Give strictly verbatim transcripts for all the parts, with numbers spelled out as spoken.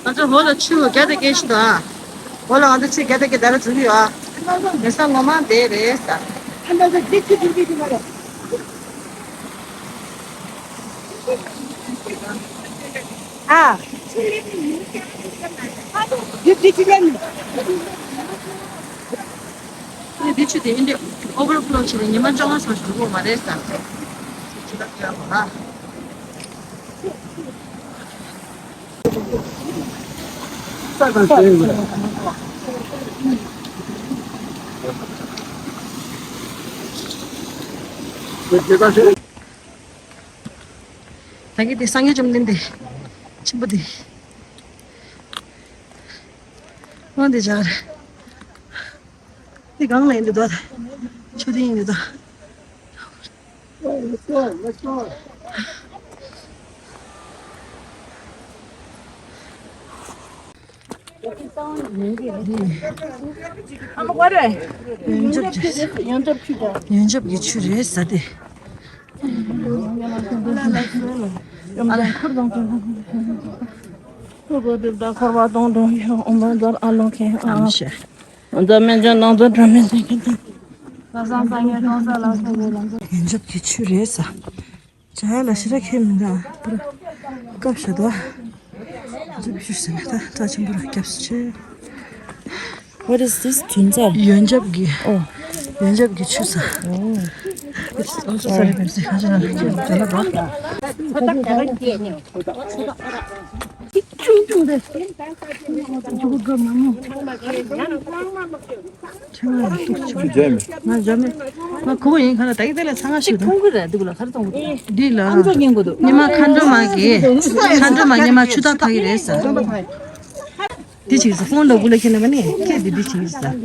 ང་ཚོ་ཧོ་ལ་ཆུ་བརྒྱ་དང་བརྒྱད་ཞིག་དང་། ཧོ་ལ་ང་ཚོ་ཆུ་བརྒྱ་དང་བརྒྱད་ད་ར་འཛུལ་གྱི་ཡོད། མི་ས་ངོ་མ་དེ་རེད་ས། ཨ། འདི་ཆུ་དེ་ཨིན་དྲ་ཨོ་བར་ཕ་ལོ་བྱས་ནས་ཉི་མ་བཅོ་ལྔ་ཙམ་ཞིག་འགོར་མ་རེད་ས། ཆུ་ལ་ཁྱེར་བ་ལ། ད་གིན་དེ་སངས་རྒྱས་བཅོམ་ལྡན་འདས་ཆེན་པོ་དེ། དབང་དེ་སྦྱར། དེ་གང་ལ་ཡིན་འདི་དོ། ཆུ་དེ་ཡིན་འདི་དོ། ཡོན་ཆབ་ཀྱི་ཆུ་རེད་ཟེར་ཏེ། ཡོན་ཆབ་ཀྱི་ཆུ་རེད་ཟེར། ཡོན་ཆབ་ཀྱི་ཆུ་རེད་ཟེར། བྱ་ཡ་ལ་ཞེ་དྲག་ཁྱད་མི་འདུག་པུ་ར་སྐབས་ཤ་དོ། ཅི་བྱུར་ཟེར་ན་ད་ད་ཆེན་པོ་ར་སྐྱབས་སུ་མཆི། What is this? དུན་རྩྭ། ཡོན་ཆབ་ཀྱི། ཨོ། ཡོན་ཆབ་ཀྱི་ཆུ་ས། ཨོ། I'm so sorry, Pepsi. ཁ་ཆེ་ན་ཁྱེད་རྒྱ་ལ་བ། ཆུ་རྒྱ་མི། ང་རྒྱ་མི། ང་ཁུ་བོ་ཡིན་ཁ་ན་ད་གི་དེ་ལ་ཚང་ང་ཞིག་དང་། ཁོང་གི་རེད་འདུག་ལ་ཁ་རེ་གཏོང་གི་འདི་ལ། ཨམ་ཅོག་ཉན་དགོས་འདུག་ཉི་མ་མཁའ་འགྲོ་མ་གི། མཁའ་འགྲོ་མ་ཉི་མ་ཆུ་ཐག་ཐག་གི་རེད་ཟེར། འདི་བྱེད་ཀྱི་ཟེར། ཕོན་ལོ་བུ་ལ་ཁྱེར་ནས་མ་ནི་ཁྱེད་འདི་འདི་བྱེད་ཀྱི་ཟེར།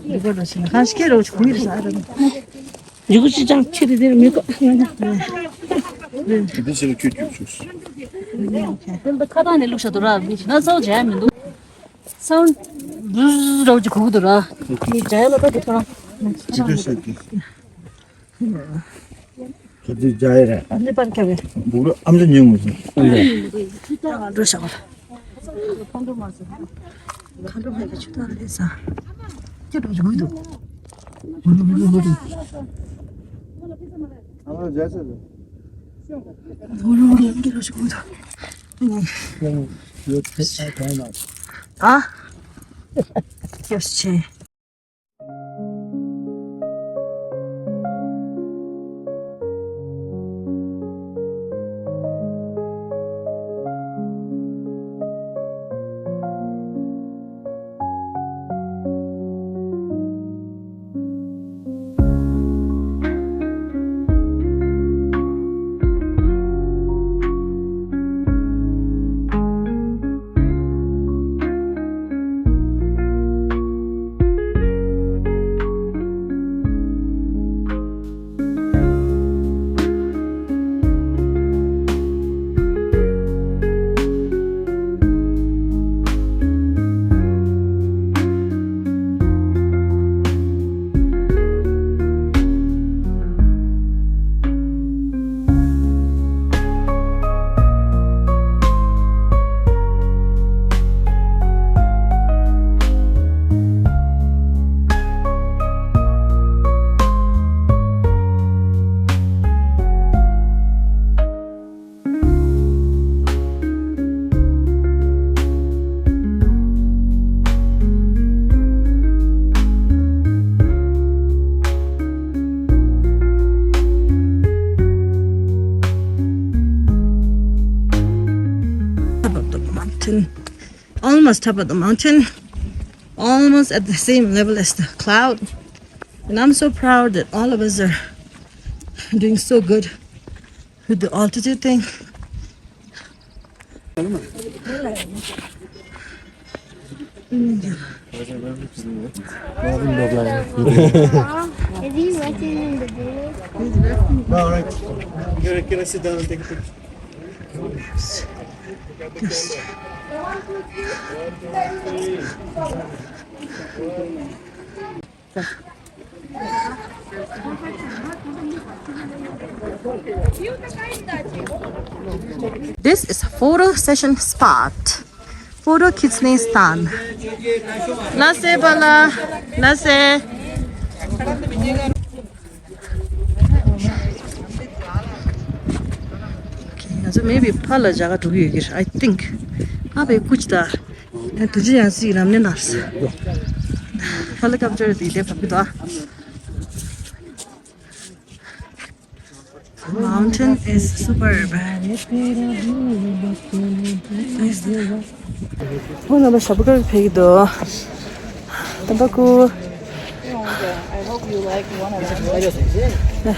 འདི་གོ་ར་ཞིག་ན་ཁ་ཞིག་ཁྱེད་རོ་ཆུ་ཁུང་ཡི་ཟེར། འདི་གོ་ཅི་ཅང་ཁྱེད་འདི་འདི་མི་གོ། འདི་ཟེར་ལ་ཁྱོད་ཁྱོད་ཁྱོད། ཁ་ཐག་ནས་བླུགས་བཞག་འདུག་ར། མི་ན་ཚ་བོ་བྱས་མི་འདུག་སའུན་རུ་རུ་རུ་ཅིག་གོ་གི་འདུག་ར། ངས་བྱས་ལ་ད་དེ་ཁོ་རང་། ཇི་འདྲ་ཟེར་གི། ག་དུས་བྱས་རེད། ཨ་ནི་པར་ཁྱབ་པས། འབུག་རུ་ཨམ་ཅོག་ཉན་དགོས་ཟེར། འགྲོ་བཞག་པ། ཁ་འགྲོ་མ་ཟེར། ཁ་འགྲོ་མ་གི་ཆུ་ཐག་རེད་ས། ཁྱེད་འགྲོ་ཅིག་གོ་གི་འདུག་ཨ་ལོ་རྒྱ་ཆེ་ལ། ཨ། Top of the mountain, almost top of the mountain, almost at the same level as the cloud. And I'm so proud that all of us are doing so good with the altitude thing. Is he resting in the village? All right. Can I, can I sit down and take a picture? Yes. This is photo session spot. Photo खींचने स्थान. Nase bala, nase. Okay, ང་ཚོ་maybe ཕར་ལ་ཇ་ག་འགྲོ་གི་ཡོད་ཀྱི་རེད། I think. ཨ་བའི་ཀུ་ཅི་ད། ཨ་དུ་ཅི་ཡང་སི་རམ་ནེ་ནར། Helicopter དེ་དེ་བབ་གི་འདུག་ཨ། Mountain is superb. ཁོང་རྣམ་པ་ཞབས་བཀར་ཕེབས་ཀྱི་འདུག་དམ་པ་སྐུ། I hope you like one of them.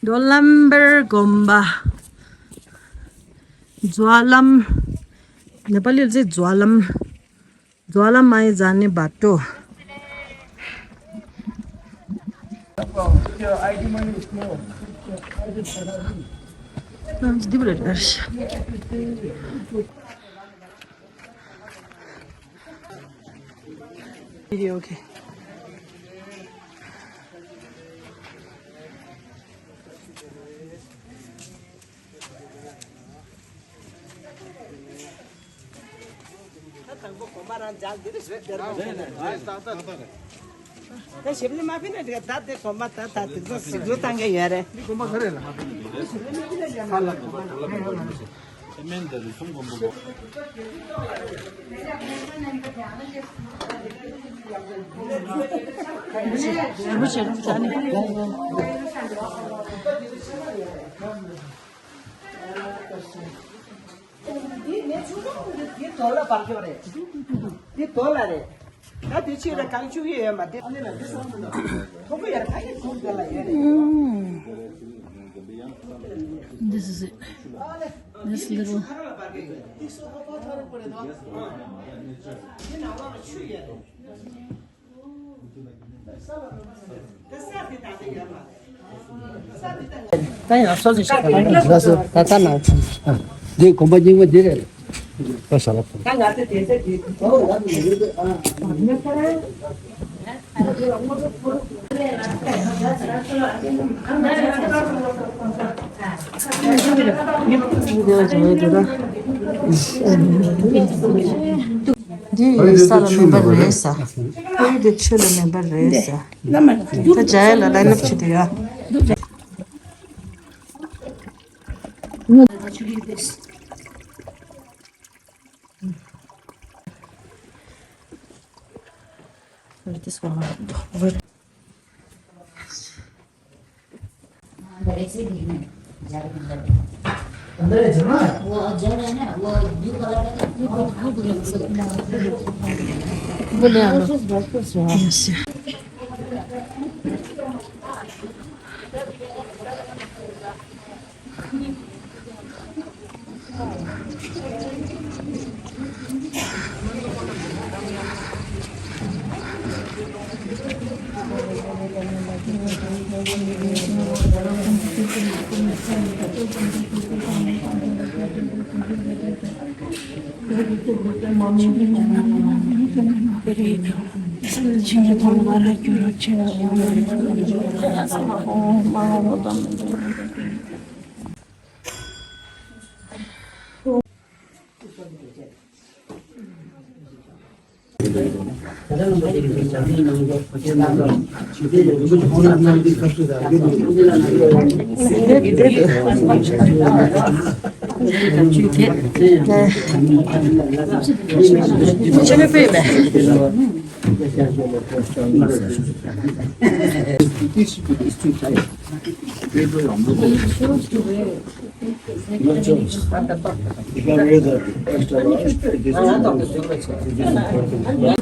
རྡོ་ལམ་བར་དགོན་པ། མཛོ་ལམ། ནེ་པ་ལིར་ཟེར་མཛོ་ལམ། མཛོ་ལམ་མའི་ཟ་ནི་བ་ཏོ། འདི་བར་རེད། Video, okay. ད་ཞིབ་ནི་མ་ཕི་ན་འགྲིག་ད་དེ་གོམ་པ་ད་ད་དེ་ཚོ་ཞིབ་འཇུག་བཏང་གི་ཡོད་རེད། འདི་གོམ་པ་ག་རེ་ལ་མ་ཕི་ན་འགྲིག་ད་ཞིབ་ནི་མ་ཕི་ན་འགྲིག་ད་ད་དེ་ཚོ་ཞིབ་ནི་མ་ཕི་ན་འགྲིག་འདི་ནས་ཆུ་ཀྲོང་གི་འདི་དོ་ལ་བར་སྐྱོར་རེད། འདི་དོ་ལ་རེད། ད་དེ་ཕྱིར་ར་གང་ཆུ་ཡོད་ཡོད་མ་དེ་ཨ་ནི་ལ་འདི་སོང་ཚུལ་དང་ཐོག་གི་ཡར་ཁ་ཡི་ཁུག་དེ་ལ་ཡོད་རེད། This is it. This little. ད་ཡང་སོ་སོ་ཞིག་ད་ད་ན་འདི་གོམ་པ་རྙིང་པ་འདི་རེད། ད་ས་ལ་ཕུལ། འདི་ཡི་ས་ལ་མེ་འབར་རེད་ས། ཨ་ཡི་འདི་ཆུ་ལ་མེ་འབར་རེད་ས། ད་ཇ་ཡ་ལ་ལ་ནབ་ཆུ་དེ་ཡ། This one. अंदर है जमा। वो जल है ना, वो ब्लू कलर का। बोले हम लोग। Yes.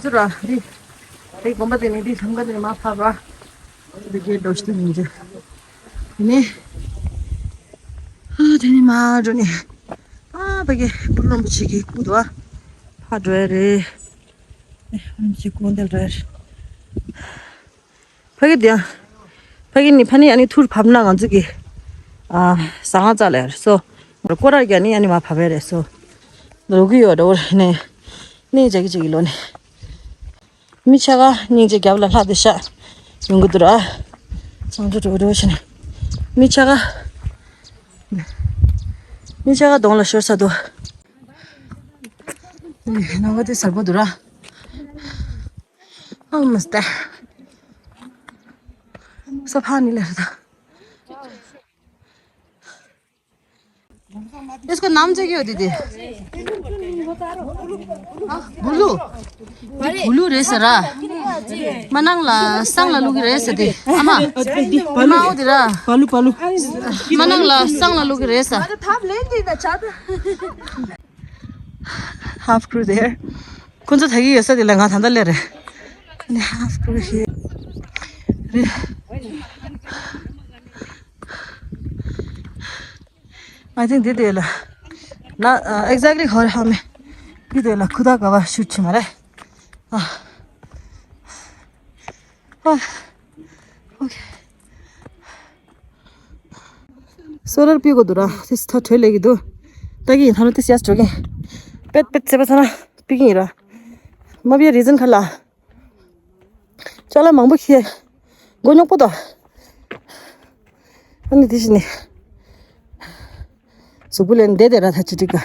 ཚུར་ར་རི་རི་དགོན་པ་དེ་ནས་རི་ལམ་ཁ་དེ་ནས་མར་ཕབ་ར། དེ་གའི་རྡོ་ཤི་དེ་ནས་རི་དེ་ནས་ཨ་དེ་ནས་མར་འགྲོ་ནས་ཨ་ཕ་གི་སྤུར་རིན་པོ་ཆེ་གི་སྐུ་དུ་ཨ་ཕར་འགྲོ་ཡ་རེད། ཨ་རིན་པོ་ཆེ་སྐུ་འདིར་འགྲོ་ཡ་རེད། ཕ་གི་དེ་ཡང་། ཕ་གི་ནི་ཕ་ནི་ཨ་ནི་ཐུར་བབས་ན་ང་ཚོ་གི་ཨ་ཟ་ཁང་རྩ་ལ་ཡར་སོ། སྐོར་ར་རྒྱག་ནི་ཨ་ནི་མ་བབས་རེད་སོ། ལོ་གི་ཡོད་འགྲོ་རེད་ནས། ནས་ཇ་གི་ཇ་གི་ལོ་ནས། མི་ཆ་ག་སྙིང་རྗེ་རྒྱབ་ལ་ལྷག་དེ་ཤ་ཡོང་གི་འདུག་ར། ཚང་ཚོ་འགྲོ་འགྲོ་བྱས་ནས། མི་ཆ་ག་མི་ཆ་ག་གདོང་ལ་ཤོར་ས་འདུག་ནམ་མཁའ་དེ་གསལ་པོ་འདུག་ར། ཨ་མ་སྟེ། ས་ཕག་ནི་ལེ་རེད་ད། इसको नाम चाहिँ के हो दिदी? बुलु। बुलु रहेछ र। मनाङला साङला लुगी रहेछ दि। आमा। आमा हो दिरा। पालु पालु। मनाङला साङला लुगी रहेछ। Half crew there. ཁོང་ཚོ་ད་གི་ཡོད་ས་དེ་ལ་ང་ད་ལྟ་སླེབས་རེད། ཨ་ནི་half crew here. རེད། I think འདི་དེ་ལ། ན་exactly ཧོར་ཧ་མེ། འདི་དེ་ལ་ཁུ་ད་ག་བ་ཤུ་ཆི་མ་རེད། ཨ། ཨ། Okay. སོ་རར་པི་གོ་དུ་ར། དེ་སི་ཐ་ཐོས་ལེ་གི་དུ། ད་གི་ཡིན་ཐ་ནོ་དེ་སི་ཡ་སི་འགྲོ་གི། པེད་པེད་ཚེ་པ་ཚ་ན་པི་གི་ཡིན་ར། མ་པི་ཡ་རི་ཛན་ཁ་ལ། ཅ་ལག་མང་པོ་ཁྱེར། མགོ་རྙོག་པོ་དང་། ཨ་ནི་དེ་བཞིན་ནི། གཟུགས་པོ་ལེན་བསྡད་བསྡད་ར་ད་ཅི་འགྲིག་ག་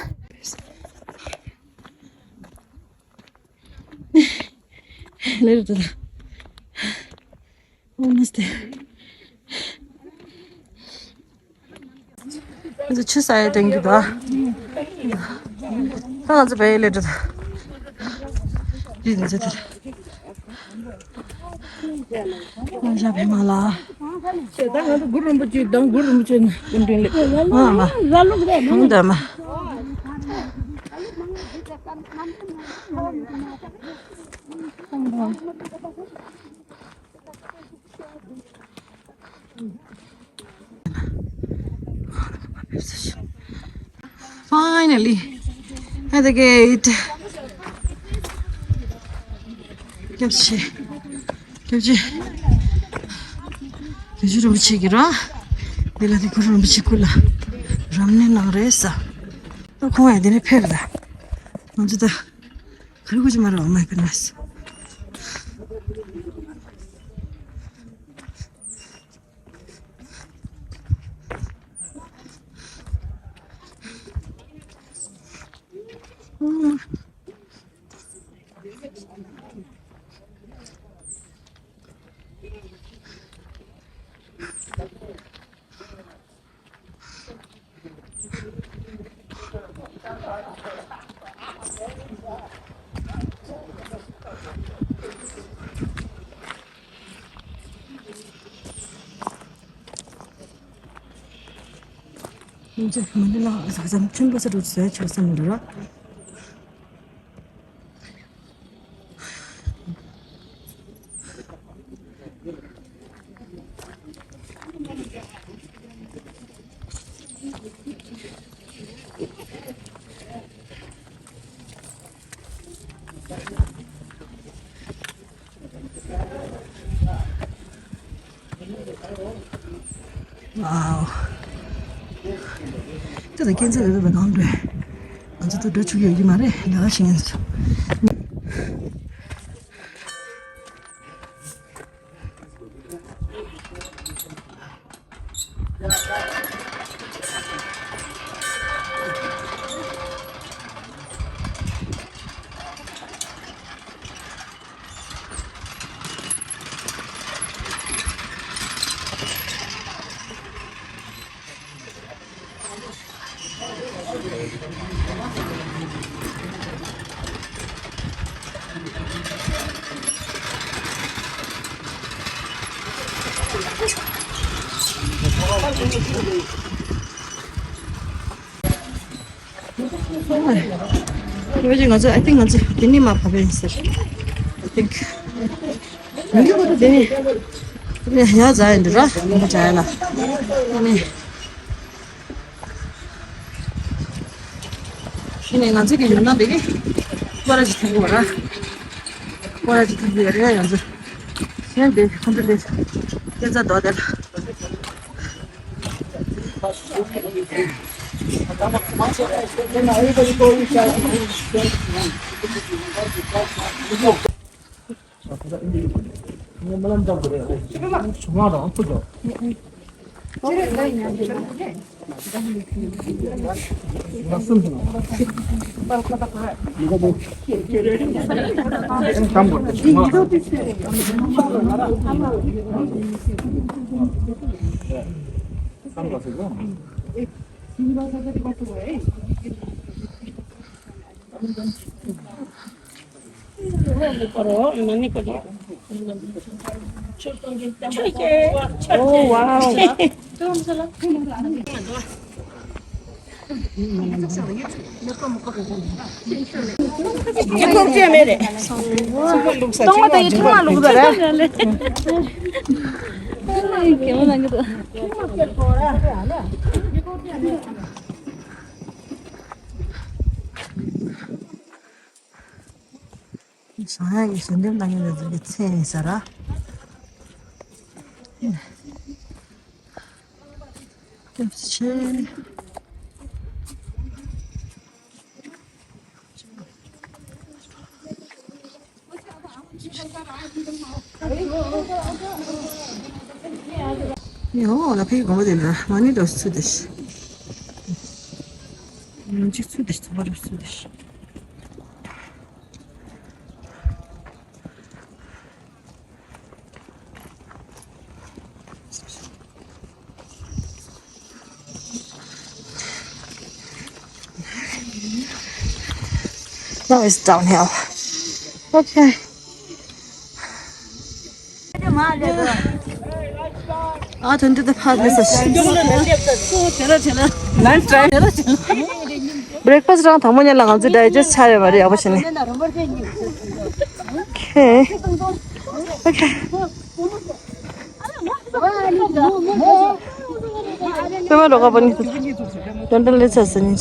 ལེ་རུ་དུ་ད། ཨོ་མ་སྟེ། ང་ཚོ་ཆུ་ས་ཡ་དྲན་གྱི་འདུག་ཨ། ད་ང་ཚོ་བལ་ཡུལ་ལས་འགྲོ་ད། རི་འཛེག་དེར། ང་ཞག་བལ་མ་ལ། ད་ང་ཚོ་གུ་རུ་རིན་པོ་ཆེ་དང་གུ་རུ་རིན་པོ་ཆེ་ནས་སྐུ་མགྲོན་ལས། ཨ་མ། ཧང་ད་མ། Finally, at the gate. སྐྱབས་རྗེ། སྐྱབས་རྗེ། སྐྱབས་རྗེ་རིན་པོ་ཆེ་གི་ར། འདི་ལ་དེ་གུ་རུ་རིན་པོ་ཆེ་སྐུ་ལ་རབ་གནས་གནང་རེད་ས། ད་ཁོང་ཡང་འདི་ནས་ཕེབས་ད། ང་ཚོ་ད། ག་རེ་གོ་ཅི་མ་རེད། Oh my goodness. ང་ཚོ་མ་ཎི་ལ་ཟག་ཟམ་ཆེན་པོ་ས་འགྲོ་ཟེར་ཆོག་ས་མི་འདུག་ར། Wow. ད་ལྟ་སྐྱེ་འཚར་ལ་ལོས་པའི་གང་འདྲ། ང་ཚོ་ད་འགྲོ་ཆོག་གི་ཡོད་ཀྱི་མ་རེད། ལས་ཀ་བྱེད་མཁན་ཚོ། ང་ཚོ་I think ང་ཚོ་དེ་ནས་མར་བབས་ཡིན་ཟེར། I think དེ་ནས་ཡར་འཛེགས་ཡིན་འདུག་ར། ཡར་འཛེགས་ཡ་ལ། དེ་ནས། དེ་ནས་ང་ཚོ་གི་ཡོང་ན་འདི་གི་སྐོར་ར་ཅིག་ཐེབས་ཀྱི་ཡོད་ར། སྐོར་ར་ཅིག་ཐེབས་ཀྱི་ཡོད་རེད་ཡང་ཚོ། གཞན་དེ་ཁོང་ཚོ་དེ་སྐྱེ་འཚར་རྡོ་དེ་ལ། Oh, wow. ཡིག་ཐོག་བཅས་མེད་རེད། སྟོང་པ་དང་ཡིག་ཐོག་མ་ལུག་ཟ་རེད། བཟང་ཡག་གི་ཞལ་འདེབས་གནང་མཁན་དེ་ཚོ་གི་མཚན་ཡིན་ས་ར། ལྟོས་ཆེ། ཡོ་ལ་ཕའི་གོང་བ་དེ་ན་མ་ཎི་འདྲ་སུ་དེ་ཤི། ཅིག་སུ་དེ་ཤི་ཚོ་བ་རུ་སུ་དེ་ཤི། Now it's downhill. Okay. ཨ་དོན་དུ་ཕར་སླེབས་སོང་། Nice try. Breakfast རང་དང་པོ་ཉིད་ལ་ང་ཚོས་digest ཆགས་ཡོད་མ་རེད། ཡག་པོ་བྱས་ནས། Okay. Okay. པད་མ་རོ་ཁ་པོ་ནི། དོན་དུ་ལས་ཚ་ཟིན་ནི།